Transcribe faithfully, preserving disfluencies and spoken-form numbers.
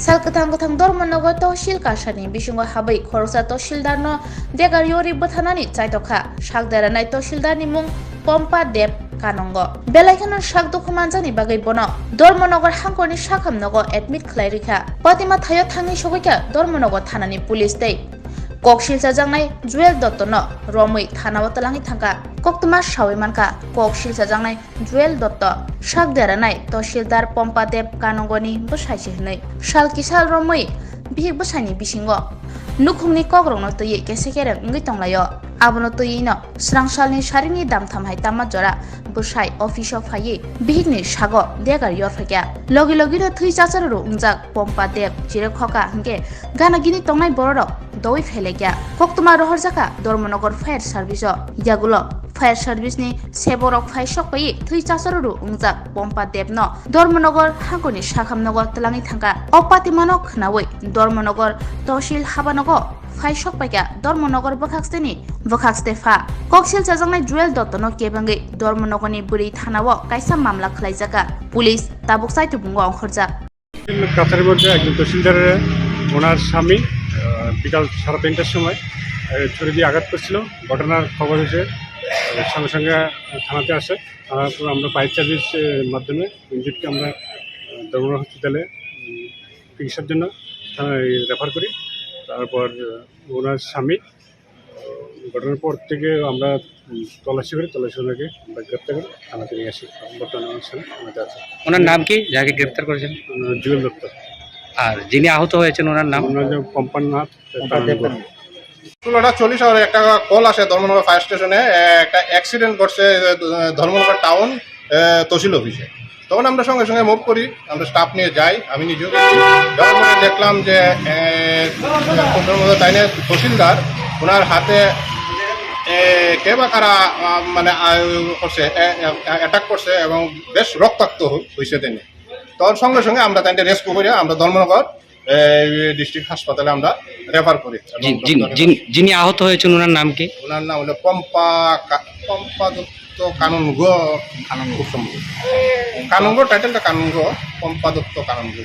Sal kwthang kwthang Dharmanagar Tohsil Kasani bisingo habwi khoroksa Tohsildarno degar yori bwtharnani chaitokha. Sak deranai Tohsildarni mung Pompa Deb Kanungo. Belai kheno sak dukhu manjakni bagwi bono Dharmanagar hangkorni sakham nogo admit khlai rikha. Patima thaio thangwi sogwikha Dharmanagar thanani police tei kok silchajaknai Jewel Dottono romwi thanao twlangwi thangkha. Koktwma sawi mankha, kok silchajaknai Jewel Dotto sak deranai Tohsildar Pompa Deb Kanungoni bwsai se hwnwi. Sal kisa romwi bihik bwsaini bisingo nukhungni kokrokno twiwi kese kereng wngwi tonglaio. Abono twiwino swrangsalni saringni damtham hai tama jora bwsai office-o phaiwi bihikni sago degar yorphaikha. Logi logino thwi chacharoro wngjak Pompa Deb chirokhoka hwnkhe gana gini tongnai bororok doui phelaikha. Koktwma rohorjakha Dharmanagar Fire Service-o. Yagulo Fire Service-ni seborok phai sokpaiwi thwi chacharoro wngjak Pompa Debno Dharmanagar hangkorni sakham nogo twlangwi thangkha. O patimano khnaui Dharmanagar Tohsil habanogo phai sokpaikha Dharmanagar bwkhaksteni bwkhakste pha. Kok silchajaknai Jewel Dottono kebengwi Dharmanagarni bwrwi thanao kaisa mamla khlaijakha. Police tabuk chaitubungo ongkhorjak. কাছারির মধ্যে একজন তহসিলদারের, ওনার স্বামী, আহ, বিকাল সাড়ে তিনটার সময়, আহ, ছুরি দিয়ে আঘাত করছিল। ঘটনার খবর হয়েছে, আহ, সঙ্গে সঙ্গে থানাতে আসে। থানার পর আমরা ফায়ার সার্ভিসের মাধ্যমে ইনজুর্ডকে আমরা, আহ, ধর্মনগর হসপিটালে, উম, চিকিৎসার জন্য থানায় রেফার করি। তারপর, আহ, ওনার স্বামী, আহ, ঘটনার পর থেকে আমরা, উম, তল্লাশি করি, তল্লাশি ওনাকে আমরা গ্রেপ্তার করি, থানাতে নিয়ে আসি। বর্তমানে ওনার স্বামী থানাতে আছে। ওনার নাম কি, যাকে গ্রেপ্তার করেছেন? আহ, জুয়েল দত্ত। আর যিনি আহত হয়েছেন, ওনার নাম? ওনার যে পম্পার নাথ, পম্পা তার দেব নাম। নাম। ষোলোটা চল্লিশ আমার একটা কল আসে ধর্মনগর ফায়ার স্টেশনে, এ, একটা অ্যাক্সিডেন্ট ঘটছে, এ, ধর্মনগর টাউন, এ, তহসিল অফিসে। তখন আমরা সঙ্গে সঙ্গে মুভ করি, আমরা স্টাফ নিয়ে যাই, আমি নিজেও গেছি। যাওয়ার পরে দেখলাম যে, এ, ধর্মনগর তাইনে তহসিলদার, ওনার হাতে, এ, কে বা কারা, আ, মানে, আ, করছে, এ, এ, অ্যাটাক করছে এবং বেশ রক্তাক্ত হই-, হইছে তিনি। তখন সঙ্গে সঙ্গে আমরা তাইনে রেস্কিউ করে আমরা ধর্মনগর এই ডিস্ট্রিক্ট হাসপাতালে আমরা রেফার করি এবং যিনি, ডক্টরের যিনি, কাছে যিনি আহত হয়েছেন, ওনার নাম কি? ওনার নাম হলো পম্পা কা-, পম্পা দত্ত কানুনগো। কানুনগো। খুব সম্ভব। কানুনগো, টাইটেলটা কানুনগো, পম্পা দত্ত কানুনগো।